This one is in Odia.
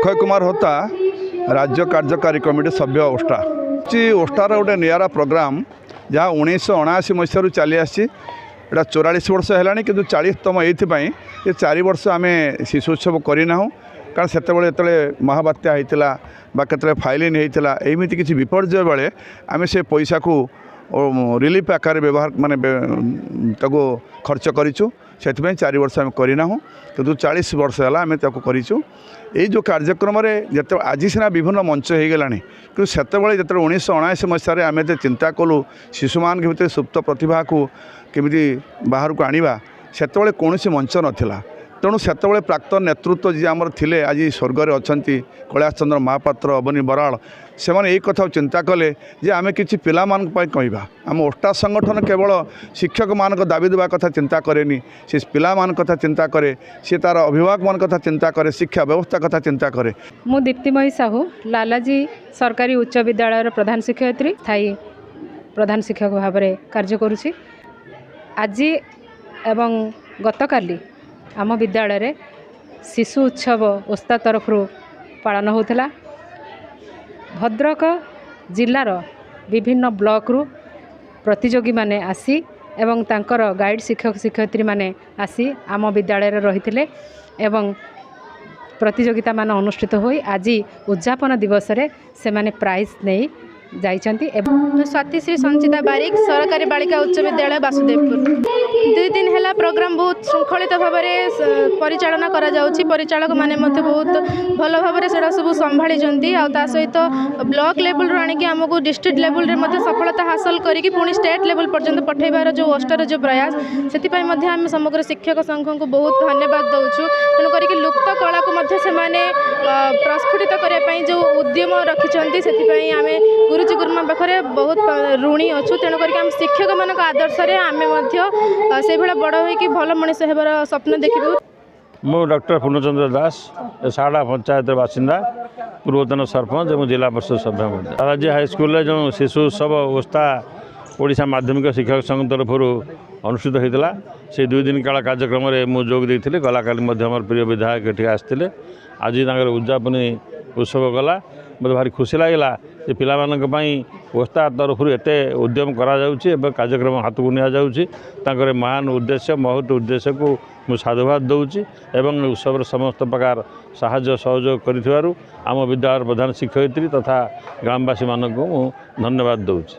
ଅକ୍ଷୟ କୁମାର ହୋତା, ରାଜ୍ୟ କାର୍ଯ୍ୟକାରୀ କମିଟି ସଭ୍ୟ, ଓଷ୍ଟା। ଓଷ୍ଟାର ଗୋଟେ ନିଆରା ପ୍ରୋଗ୍ରାମ୍, ଯାହା 1979 ମସିହାରୁ ଚାଲି ଆସିଛି। ଏଇଟା 44 ବର୍ଷ ହେଲାଣି, କିନ୍ତୁ 40ତମ ଏଇଥିପାଇଁ ଯେ 4 ବର୍ଷ ଆମେ ଶିଶୁ ଉତ୍ସବ କରିନାହୁଁ। କାରଣ ସେତେବେଳେ ଯେତେବେଳେ ମହାବାତ୍ୟା ହେଇଥିଲା ବା କେତେବେଳେ ଫାଇଲିନ୍ ହେଇଥିଲା, ଏମିତି କିଛି ବିପର୍ଯ୍ୟୟ ବେଳେ ଆମେ ସେ ପଇସାକୁ ରିଲିଫ୍ ଆକାରରେ ବ୍ୟବହାର, ମାନେ ତାକୁ ଖର୍ଚ୍ଚ କରିଛୁ। ସେଥିପାଇଁ 4 ବର୍ଷ ଆମେ କରିନାହୁଁ, କିନ୍ତୁ 40 ବର୍ଷ ହେଲା ଆମେ ତାକୁ କରିଛୁ। ଏଇ ଯେଉଁ କାର୍ଯ୍ୟକ୍ରମରେ ଯେତେବେଳେ, ଆଜି ସିନା ବିଭିନ୍ନ ମଞ୍ଚ ହେଇଗଲାଣି, କିନ୍ତୁ ସେତେବେଳେ ଯେତେବେଳେ 1979 ମସିହାରେ ଆମେ ଯେତେ ଚିନ୍ତା କଲୁ ଶିଶୁମାନଙ୍କ ଭିତରେ ସୁପ୍ତ ପ୍ରତିଭାକୁ କେମିତି ବାହାରକୁ ଆଣିବା, ସେତେବେଳେ କୌଣସି ମଞ୍ଚ ନଥିଲା। ତେଣୁ ସେତେବେଳେ ପ୍ରାକ୍ତନ ନେତୃତ୍ୱ ଯିଏ ଆମର ଥିଲେ, ଆଜି ସ୍ୱର୍ଗରେ ଅଛନ୍ତି, କୈଳାସ ଚନ୍ଦ୍ର ମହାପାତ୍ର, ଅବନୀ ବରାଳ, ସେମାନେ ଏଇ କଥା ଚିନ୍ତା କଲେ ଯେ ଆମେ କିଛି ପିଲାମାନଙ୍କ ପାଇଁ କହିବା। ଆମ ଓଷ୍ଟା ସଂଗଠନ କେବଳ ଶିକ୍ଷକମାନଙ୍କ ଦାବି ଦେବା କଥା ଚିନ୍ତା କରେନି, ସେ ପିଲାମାନଙ୍କ କଥା ଚିନ୍ତା କରେ, ସେ ତା'ର ଅଭିଭାବକମାନଙ୍କ କଥା ଚିନ୍ତା କରେ, ଶିକ୍ଷା ବ୍ୟବସ୍ଥା କଥା ଚିନ୍ତା କରେ। ମୁଁ ଦୀପ୍ତିମୟୀ ସାହୁ, ଲାଲାଜୀ ସରକାରୀ ଉଚ୍ଚ ବିଦ୍ୟାଳୟର ପ୍ରଧାନ ଶିକ୍ଷୟିତ୍ରୀ, ସ୍ଥାୟୀ ପ୍ରଧାନ ଶିକ୍ଷକ ଭାବରେ କାର୍ଯ୍ୟ କରୁଛି। ଆଜି ଏବଂ ଗତକାଲି ଆମ ବିଦ୍ୟାଳୟରେ ଶିଶୁ ଉତ୍ସବ ଓସ୍ତା ତରଫରୁ ପାଳନ ହେଉଥିଲା। ଭଦ୍ରକ ଜିଲ୍ଲାର ବିଭିନ୍ନ ବ୍ଲକରୁ ପ୍ରତିଯୋଗୀମାନେ ଆସି ଏବଂ ତାଙ୍କର ଗାଇଡ଼ ଶିକ୍ଷକ ଶିକ୍ଷୟିତ୍ରୀମାନେ ଆସି ଆମ ବିଦ୍ୟାଳୟରେ ରହିଥିଲେ ଏବଂ ପ୍ରତିଯୋଗିତାମାନ ଅନୁଷ୍ଠିତ ହୋଇ ଆଜି ଉଦଯାପନ ଦିବସରେ ସେମାନେ ପ୍ରାଇଜ୍ ନେଇ ଯାଇଛନ୍ତି। ଏବଂ ସ୍ୱାତିଶ୍ରୀ ସଞ୍ଚିତା ବାରିକ, ସରକାରୀ ବାଳିକା ଉଚ୍ଚ ବିଦ୍ୟାଳୟ, ବାସୁଦେବପୁର। 2 ଦିନ ହେଲା ପ୍ରୋଗ୍ରାମ ବହୁତ ଶୃଙ୍ଖଳିତ ଭାବରେ ପରିଚାଳନା କରାଯାଉଛି। ପରିଚାଳକମାନେ ମଧ୍ୟ ବହୁତ ଭଲ ଭାବରେ ସେଟା ସବୁ ସମ୍ଭାଳିଛନ୍ତି, ଆଉ ତା ସହିତ ବ୍ଲକ ଲେବୁଲରୁ ଆଣିକି ଆମକୁ ଡିଷ୍ଟ୍ରିକ୍ଟ ଲେବୁଲରେ ମଧ୍ୟ ସଫଳତା ହାସଲ କରିକି ପୁଣି ଷ୍ଟେଟ୍ ଲେବୁଲ ପର୍ଯ୍ୟନ୍ତ ପଠାଇବାର ଯେଉଁ ଓଷ୍ଟାର ଯେଉଁ ପ୍ରୟାସ, ସେଥିପାଇଁ ମଧ୍ୟ ଆମେ ସମଗ୍ର ଶିକ୍ଷକ ସଂଘଙ୍କୁ ବହୁତ ଧନ୍ୟବାଦ ଦେଉଛୁ। ତେଣୁ କରିକି ଲୁପ୍ତ କଳାକୁ ମଧ୍ୟ ସେମାନେ ପ୍ରସ୍ଫୁଟିତ କରିବା ପାଇଁ ଯେଉଁ ଉଦ୍ୟମ ରଖିଛନ୍ତି, ସେଥିପାଇଁ ଆମେ ଗୁରୁଜୀ ଗୁରୁମା ପାଖରେ ବହୁତ ଋଣୀ ଅଛୁ। ତେଣୁ କରିକି ଆମ ଶିକ୍ଷକମାନଙ୍କ ଆଦର୍ଶରେ ଆମେ ମଧ୍ୟ ସେଇଭଳିଆ ବଡ଼ ହୋଇକି ଭଲ ମଣିଷ ହେବାର ସ୍ୱପ୍ନ ଦେଖିବୁ। ମୁଁ ଡକ୍ଟର ପୂର୍ଣ୍ଣଚନ୍ଦ୍ର ଦାସ, ସାରଡ଼ା ପଞ୍ଚାୟତର ବାସିନ୍ଦା, ପୂର୍ବତନ ସରପଞ୍ଚ ଏବଂ ଜିଲ୍ଲା ପରିଷଦ ସଭ୍ୟ ମଧ୍ୟ। ଲାଲାଜୀ ହାଇସ୍କୁଲରେ ଯେଉଁ ଶିଶୁ ଉତ୍ସବ ଓସ୍ତା ଓଡ଼ିଶା ମାଧ୍ୟମିକ ଶିକ୍ଷକ ସଂଘ ତରଫରୁ ଅନୁଷ୍ଠିତ ହୋଇଥିଲା, ସେଇ 2 ଦିନ କାଳ କାର୍ଯ୍ୟକ୍ରମରେ ମୁଁ ଯୋଗ ଦେଇଥିଲି। ଗଲାକାଲି ମଧ୍ୟ ଆମର ପ୍ରିୟ ବିଧାୟକ ଏଠିକି ଆସିଥିଲେ। ଆଜି ତାଙ୍କର ଉଦଯାପନୀ ଉତ୍ସବ ଗଲା। ମୋତେ ଭାରି ଖୁସି ଲାଗିଲା ଯେ ପିଲାମାନଙ୍କ ପାଇଁ ଓସ୍ତା ତରଫରୁ ଏତେ ଉଦ୍ୟମ କରାଯାଉଛି ଏବଂ କାର୍ଯ୍ୟକ୍ରମ ହାତକୁ ନିଆଯାଉଛି। ତାଙ୍କର ମହାନ ଉଦ୍ଦେଶ୍ୟ, ମହତ୍ ଉଦ୍ଦେଶ୍ୟକୁ ମୁଁ ସାଧୁବାଦ ଦେଉଛି ଏବଂ ଉତ୍ସବର ସମସ୍ତ ପ୍ରକାର ସାହାଯ୍ୟ ସହଯୋଗ କରିଥିବାରୁ ଆମ ବିଦ୍ୟାଳୟର ପ୍ରଧାନ ଶିକ୍ଷୟିତ୍ରୀ ତଥା ଗ୍ରାମବାସୀମାନଙ୍କୁ ମୁଁ ଧନ୍ୟବାଦ ଦେଉଛି।